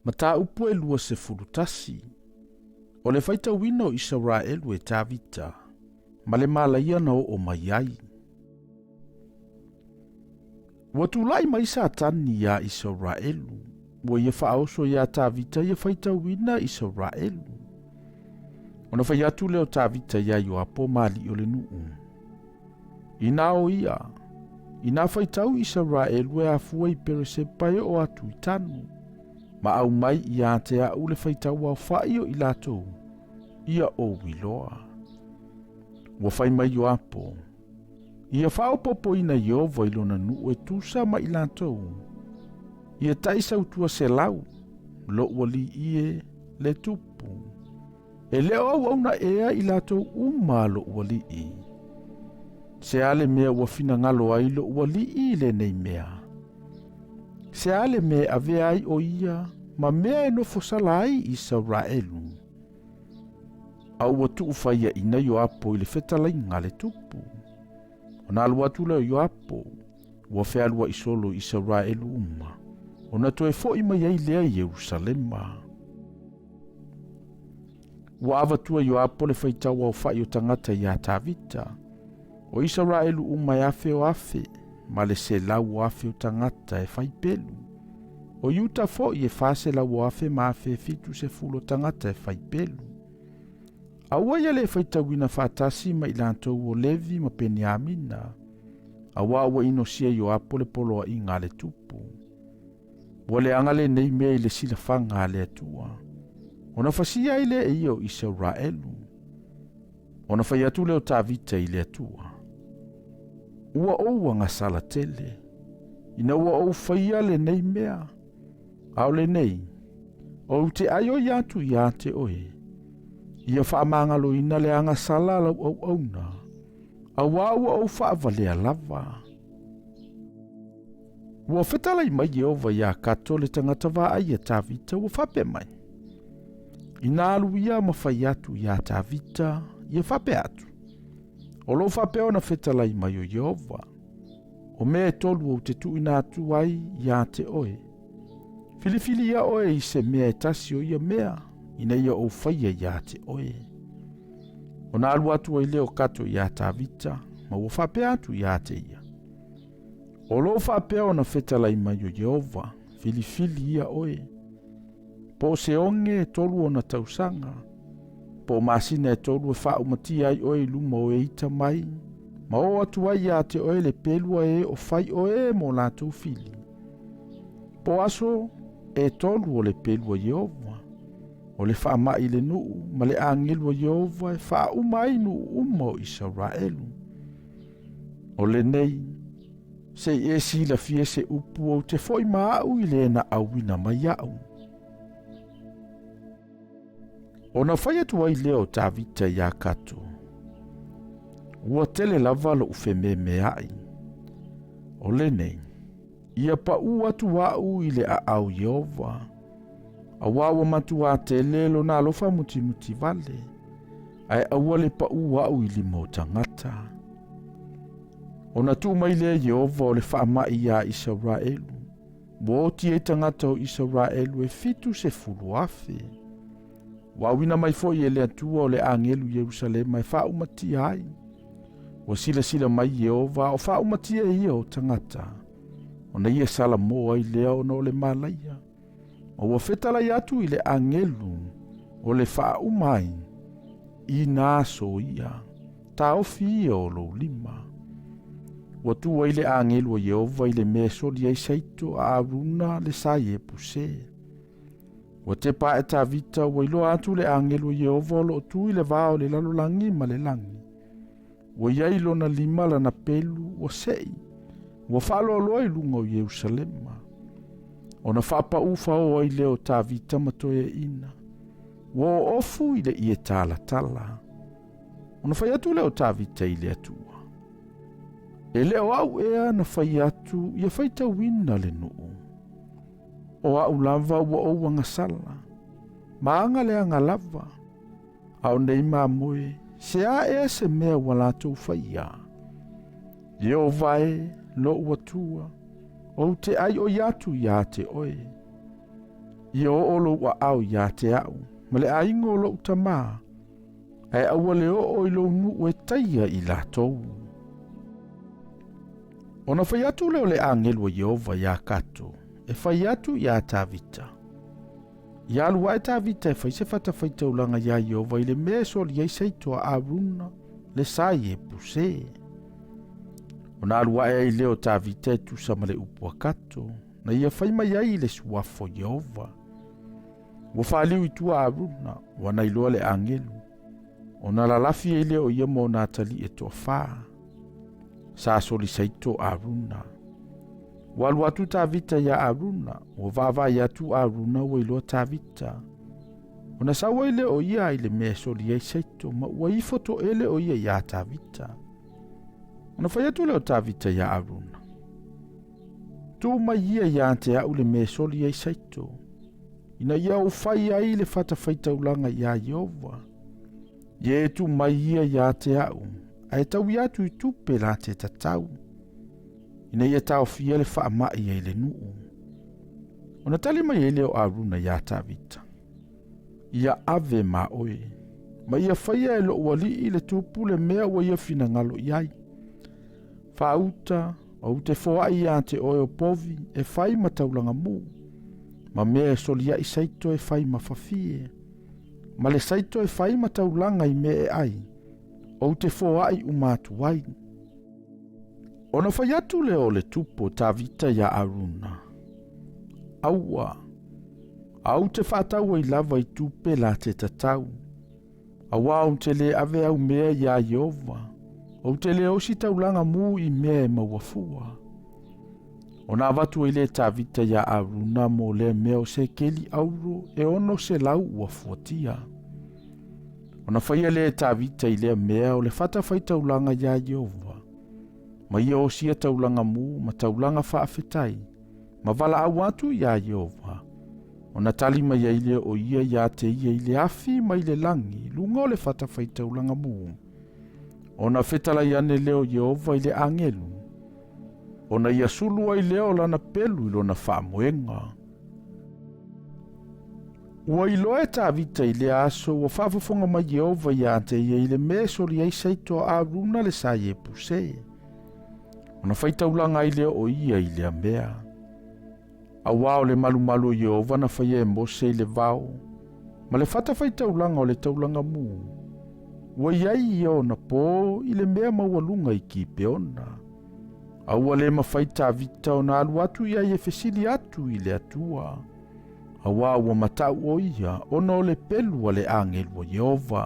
Mataupu e 21. O le faitauina o Isaraelu e Tavita, ma le malaia na oo mai ai. Ua tulai mai Satani iā Isaraelu, ua ia faaoso iā Tavita ia faitauina Isaraelu. Ona fai atu lea o Tavita iā Ioapo ma alii o le nuu. Inā o ia, inā faitau Isaraelu e afua i Peresepa e oo atu i Tanu, ma aumai ia te a'u le faitau aofa'i o i latou, ia ou iloa. Ua fai mai Ioapo, Ia faaopoopoina Ieova i lona nuu e tusa ma i latou, ia taisautua selau, lo'u alii e, le tupu. E le o auauna ea i latou uma a lo'u alii. Se a le mea ua finagalo ai lo'u alii i lenei mea? Se a le mea e avea ai o ia ma mea e nofo sala ai Isaraelu? A ua tuufaiaina Ioapo i le fetalaiga a le tupu. Ona alu atu lea o Ioapo, ua fealuai solo i Isaraelu uma, ona toe fo'i mai ai lea i Ierusalema. Ua avatua Ioapo le faitau aofa'i o tagata iā Tavita, o Isaraelu uma e afe o afe, ma le selau o afe o tagata e fai pelu. O Iuta fo'i e 400 o afe ma afe e 70 o tagata e fai pelu. A ua ia le faitauina faatasi ma i latou o Levi ma Peniamina, auā ua inosia Ioapo le poloaiga a le tupu. Ua leaga lenei mea i le silafaga a le Atua, ona fasia ai lea e ia o Isaraelu. Ona fai atu lea o Tavita i le Atua, Ua ou agasala tele, ina ua ou faia lenei mea, a o lenei, ou te aioi atu ia te oe, ia faamagaloina le agasala a lau auauna, auā ua ou faavalea lava. Ua fetalai mai Ieova iā Kato le tagata vaai a Tavita, ua faapea mai, Inā alu ia ma fai atu iā Tavita, ia faapea atu, O lo o faapea ona fetalai mai o Ieova, o mea e tolu ou te tuuina atu ai iā te oe. Filifilia oe i se mea e tasi o ia mea, ina ia ou faia iā te oe. Ona alu atu ai lea o Kato iā Tavita, ma ua faapea atu iā te ia, O lo o faapea ona fetalai mai o Ieova, filifili ia oe. Po o se oge e tolu ona tausaga, po o masina e tolu e faaumatia ai oe i luma o e ita mai, ma oo atu ai ia te oe le pelua e o fai oe mo latou fili. Po o aso e tolu o le pelu a Ieova, o le faama'i i le nuu ma le agelu a Ieova e faauma ai nuu uma o Isaraelu. O lenei, se i e silafia se upu ou te fo'i ma a'u i le na auina mai a'u. Ona fai atu ai lea o Tavita iā Kato, Ua tele lava lo'u fememea'i. O lenei, ia paʻū atu a'u i le aao Ieova, auā ua matuā tele lona alofa mutimuti vale, ae aua le paʻū a'u i lima o tagata. Ona tuu mai lea Ieova o le faama'i iā Isaraelu, ua oti ai tagata o Isaraelu e 70,000. Ua auina mai foi e le Atua o le agelu i Ierusalema e faaumatia ai. Ua silasila mai Ieova a o faaumatia ia o tagata, ona ia salamo ai lea ona o le malaia. Ma ua fetalai atu i le agelu o le faauma ai, i nā aso ia, taofi ia o lou lima. Ua tu ai le agelu a Ieova i le mea e soli ai saito a Aruna le sa Iepuse. Ua tepa ae Tavita, ua iloa atu le agelu o Ieova o lo o tu i le va o le lalolagi ma le lagi. Ua i ai lona lima lana pelu ua se'i, ua faaloaloa i luga o Ierusalema. Ona faapaʻu faoa ai lea o Tavita ma toeaiina, ua oofu i le ie talatala. Ona fai atu lea o Tavita i le Atua, E le o a'u ea na fai atu ia faitauina le nuu. O a'u lava ua ou agasala, ma aga leaga lava, a o nei mamoe, se a ea se mea ua latou faia? Ieova e, lo'u Atua, ou te aioi atu iā te oe. Ia oo lou aao iā te a'u ma le aiga o lo'u tamā, ae aua le oo i lou nuu e taia i latou. Ona fai atu lea o le agelu a Ieova iā Kato e fai atu iā Tavita. Ia alu ae Tavita e fai se fatafaitaulaga iā Ieova i le mea e soli ai saito a Aruna le sa Iepuse. Ona alu ae ai lea o Tavita e tusa ma le upu a Kato, na ia fai mai ai i le suafa o Ieova. Ua faaliu i tua Aruna, ua na iloa le agelu. Ona lalafi ai lea o ia ma ona atalii e toafā. Sa soli saito Aruna. Ua alu atu Tavita iā Aruna, ua vaavaai atu Aruna ua iloa Tavita. Ona sau ai lea o ia i le mea e soli ai saito, ma ua ifo toele o ia iā Tavita. Ona fai atu lea o Tavita iā Aruna, Tuu mai ia iā te a'u le mea e soli ai saito, ina ia ou fai ai le fatafaitaulaga iā Ieova. Ia e tuu mai ia iā te a'u, ae taui atu i tupe la te tatau, ina ia taofia le faama'i ai le nuu. Ona tali mai ai lea o Aruna iā Tavita, Ia ave ma oe, ma ia faia e lo'u alii le tupu le mea ua ia finagalo i ai. Faauta, ou te foai iā te oe o povi e fai ma taulaga mū, ma mea e soliaʻi saito e fai ma fafie, ma le saito e fai ma taulaga i mea e ai, ou te foai uma atu ai. Ona fai atu lea o le tupu o Tavita iā Aruna, Aua, a ou te faatau ai lava i tupe la te tatau, Auā ou te lē ave au mea iā Ieova, ou te lē osi taulaga mū i mea e maua fua. Ona avatu ai lea e Tavita iā Aruna mo lea mea o sekeli auro e 600 ua fuatia. Ona faia lea e Tavita i lea mea o le fatafaitaulaga iā Ieova, ma ia osia taulaga mū ma taulaga faafetai, ma valaau atu iā Ieova, ona tali mai ai lea o ia iā te ia i le afi mai le lagi i luga o le fatafaitaulaga mū. Ona fetalai ane lea o Ieova i le agelu, ona ia sulu ai lea o lana pelu i lona faamoega. Ua iloa e Tavita i lea aso ua faafofoga mai Ieova iā te ia i le mea e soli ai saito a Aruna le sa Iepuse. Ona faitaulaga ai lea o ia i lea mea. Auā o le malumalu o Ieova na faia e Mose i le vao, ma le fatafaitaulaga o le taulaga mū, ua i ai ia ona pō i le mea maualuga i Kipeona. A ua le mafai Tavita ona alu atu i ai e fesili atu i le Atua, auā ua mataʻu ʻo ia ona o le pelu a le agelu o Ieova.